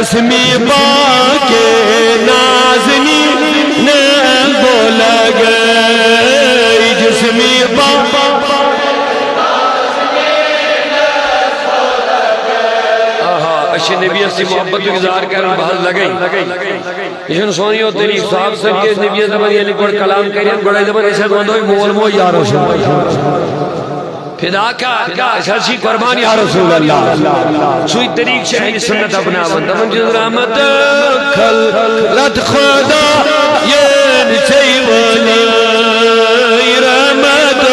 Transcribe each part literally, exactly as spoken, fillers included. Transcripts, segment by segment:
جسمی با کے نازنین بولا گئی، جسمی با۔ آہا، أسۍ چھِ نبی یس محبت اظہار کران، بہت لگے۔ یہ چھُنہٕ سون یوت طریقہٕ، صحابہ سب کے نبی یس دپان، ییٚلہِ گۄڈٕ کلام کرن، گۄڈے دپان، أسۍ حظ ونو مول موج یا رسول اللہ۔ فدا کا، أسۍ حظ چھِ قربان یا رسول اللہ۔ سُے طریقہٕ چھِ اہل سنت اپناوان۔ دپان چھِ رحمت خلقت خدا یہ چھے ولی رحمت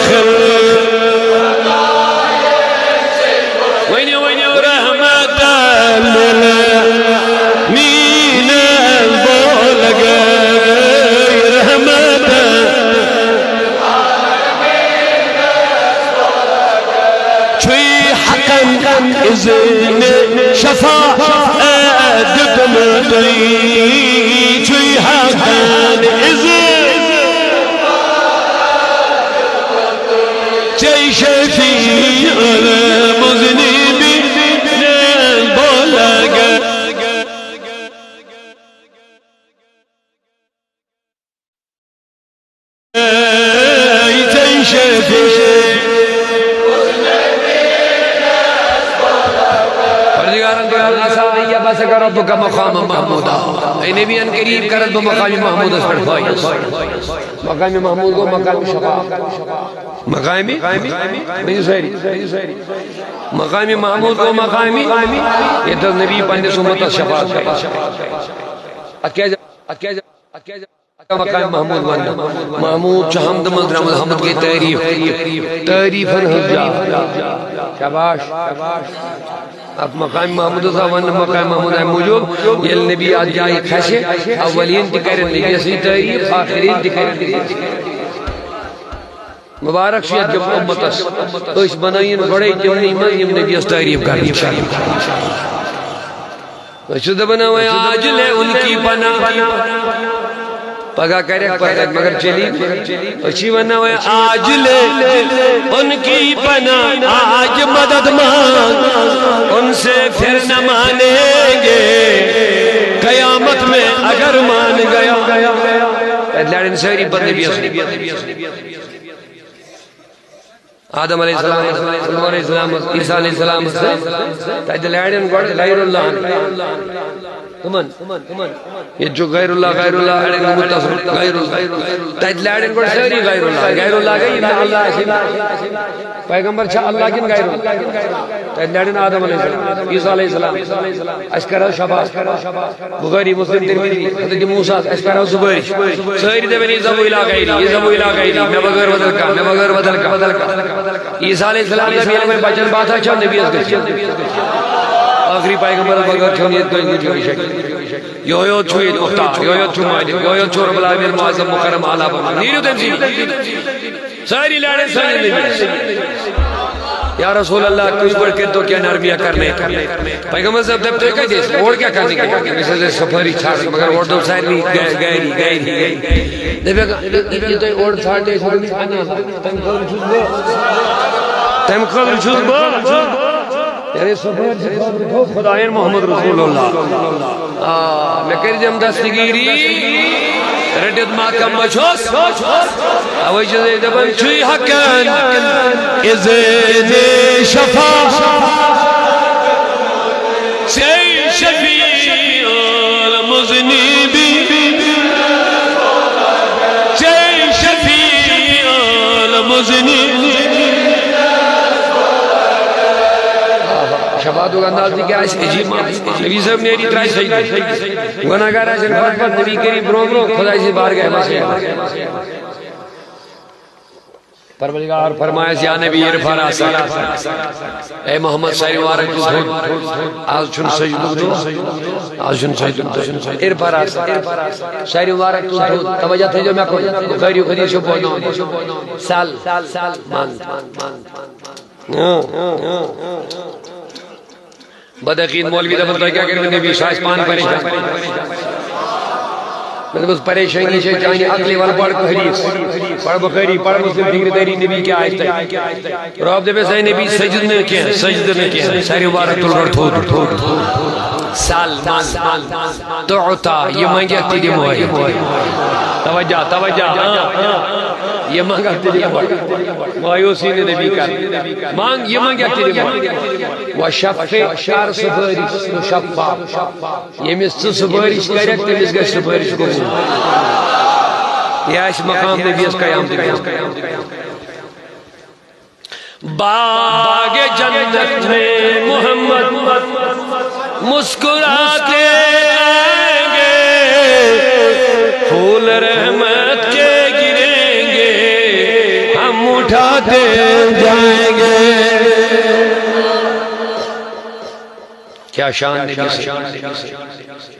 خلق۔ ؤنِو، ؤنِو، رحمت للعالمین بول گئے رحمت۔ چھُے حقن اذن شفاعت دیُتمُت، چھُے حقن اذن۔ چے شفیع المذنبین بولگ۔ اے چے شفیع۔ پروردگارن تو آسان یا بس کرو بک مقام محمود۔ اے نبی ان قریب کرت بہ مقام محمود اس پر فائز۔ مقام محمود کو مقام شفاعت۔ مقامی، ؤنِو سٲری۔ مقام محمود گوٚو مقامی، ییٚتہِ نبی پننِس اُمتس شفاعت کرِ۔ اتھ کیٛازِ، اتھ کیٛازِ، اتھ کیٛازِ، اتھ کیٛازِ مقام محمود وننہٕ؟ محمود چھُ حمدٕ منٛز درٛامُت، حمد گٔے تعریٖف، تعریٖفن ہٕنٛز جاے۔ شاباش۔ اتھ مقام محمودس آو وننہٕ مقام محمود امہِ موٗجوٗب، ییٚلہِ نبی اتھ جایہِ کھسہِ، اولین تہِ کرن نبی یسٕے تعریٖف، آخرین تہِ کرن نبی یسٕے۔ مبارک چھُ یتھ امتس، أسۍ بنٲیِن گۄڈے تِمنٕے منٛز یِم نبی یس تعریٖف کرنٕکۍ چھِ۔ أسۍ چھِ دپان وۄنۍ عاجل ہے ان کی پناہ۔ پگاہ کرٮ۪کھ پتہٕ، مگر چلی۔ أسۍ چھِ ونان وۄنۍ عاجل ہے ان کی پناہ، آج مدد مانگ، ان سے پھر نہ مانیں گے، قیامت میں اگر مان گیا۔ تتہِ لارن سٲری پتہٕ نبی یس۔ آدم علیہ السلام، نوح علیہ السلام، عیسیٰ علیہ السلام، تتہِ لارن گۄڈٕ غیر اللہ۔ کمن؟ ییٚتہِ چھُ غیر اللہ، غیر اللہ، اڑٮ۪ن گوٚمُت تصرف غیر اللہ۔ تتہِ لارن گۄڈٕ سٲری غیر اللہ، غیر اللہ گٔے یِم نہٕ اللہ آسن۔ پیغمبر چھا اللہ کِنہٕ غیر اللہ؟ تتہِ لارن آدم علیہ السلام، عیسیٰ علیہ السلام، اَسہِ کر حظ شفاعت۔ بخاری، مسلم، ترمذی، حضرت موسیٰ، اَسہِ کر حظ سفارش۔ سٲری دپن، "اذهبوا إلى غيري، اذهبوا إلى غيري، مےٚ بغٲر بدل کانٛہہ، مےٚ بغٲر بدل کانٛہہ۔" عیسیٰ علیہ السلام دپہِ، ییٚلہِ وۄنۍ بچن باتھا چھا، نبی یس گژھِ۔ آخری پیغمبر بغٲر چھُنہٕ ییٚتہِ کٲنٛسہِ ہُنٛد جوڑی شکل۔ یوہے یوت چھُ ییٚتہِ مختار، یوہے یوت چھُ مالک، یوہے یوت چھُ رب العالمین معظم مکرم اعلیٰ بنان۔ نیٖرِو تٔمۍ سٕے نِش۔ سٲری لارن سٲنِس نبی یس۔ یا رسول اللہ، کُنہِ پٲٹھۍ کٔرۍتو کینٛہہ نرمیا کرنے۔ پیغمبر صٲب دپہِ، "تُہۍ کتہِ ٲسِو؟ اورٕ کیٛاہ کرنہِ گٔیہِ؟" أمِس حظ ٲسۍ سفٲری ژھانٛڈٕنۍ، مگر اورٕ دوٚپ سارنٕے گرِ، گرِ، گرِ، گرِ۔ دپٮ۪کھ، یہِ تُہۍ اورٕ ژھانٛڈنہِ ٲسِو، دوٚپمَس، "اَنان، تَمہِ خٲطرٕ چھُس بہٕ، تَمہِ خٲطرٕ چھُس بہٕ۔" یعنی سفٲرشہِ خٲطرٕ گوٚو خدایَن محمد رسول اللہ۔ آ، مےٚ کٔرۍ تِم دستگیٖری، رٔٹِتھ ماتم بہٕ چھُس۔ اوے چھُس أسۍ دپان، چھُے حقن اذن شفاعت، چھے شفیع المذنبین، چھے شفیع المذنبین۔ شفاعتُک انداز تہِ کیٛاہ آسہِ عجیٖب۔ نبی صٲب نیرِ ترٛایہِ سجدٕ۔ گۄناہگار آسن پتہٕ پتہٕ نبی کریم برونٛہہ برونٛہہ خداے سٕنٛدِ بارگاہہِ منٛز۔ پروردگار فرمایس، یا نبی ارفع راسک، اے محمد، سارِ وارک تُل تھوٚد۔ آز چھُنہٕ سجدُک دۄہ، آز چھُنہٕ سجدُک دۄہ۔ ارفع راسک، سارِ وارک تُل تھوٚد۔ توجہ تھٲیزیو مےٚ کُن، بخاری حدیث چھُ بوزناوُن۔ سل، منٛگ۔ بدعقید مولوی دپان، "تۄہہِ کیٛاہ کٔرِو نبی؟ سُہ آسہِ پانہٕ پریشان۔" مےٚ دوٚپُس، "پریشٲنی چھےٚ چانہِ عقلہِ، وَلہٕ پَر حدیث، پَر بخاری، پَر مسلم، فکر دٲری نبی کیٛاہ آسہِ تۄہہِ۔" رب دَپٮ۪س، "اے نبی، سجدٕ نہٕ کینٛہہ، سجدٕ نہٕ کینٛہہ، سارِ وارٕ تُل گۄڈٕ تھوٚد، تھوٚد۔" سل من تعطا، یہ منگیکھ تہِ دِمہوے۔ توجہ، توجہ، ہاں، ہاں۔ یہ منگیکھ تہِ دِمہوے۔ مایوسی نہٕ نبی کر۔ منگ، یہ منگیکھ تہِ دِمہوے۔ وشفع، کر سفٲرِش، تشفع۔ ییٚمِس ژٕ سفٲرِش کرکھ، تٔمِس گژھِ سفٲرِش قبول۔ یہ آسہِ مقام نبیس قیامتہٕ برونٛہہ۔ باغ جنت میں محمد مسکراتے آئیں گے، پھول رحمت کے گریں گے، ہم اٹھاتے جائیں گے۔ کیا شان نبی صلی اللہ علیہ وسلم۔